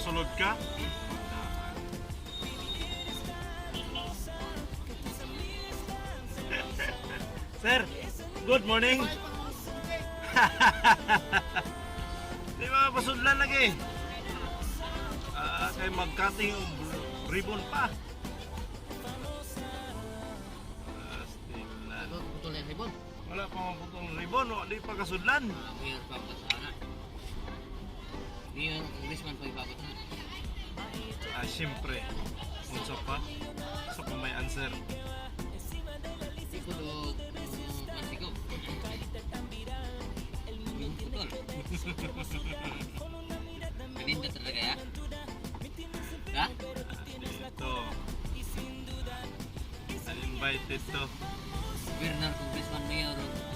Masulod ka? Sir, good morning. Di ba pasudlan lagi? Ah, kay mag-cutting og ribbon pa. Astig. Ako putol yung ribbon. Wala pa maputol ribbon, wa di pa kasudlan. Ah, mayor pa ako sa ana. Mayor, congressman pa ipabot na. Ah, siyempre. Unsa pa? Sa pa may answer. Ikot o pansigo. Yung putol. Kaninda talaga ya? Ha? Ito. Uninvited to. Governor, congressman, mayor, o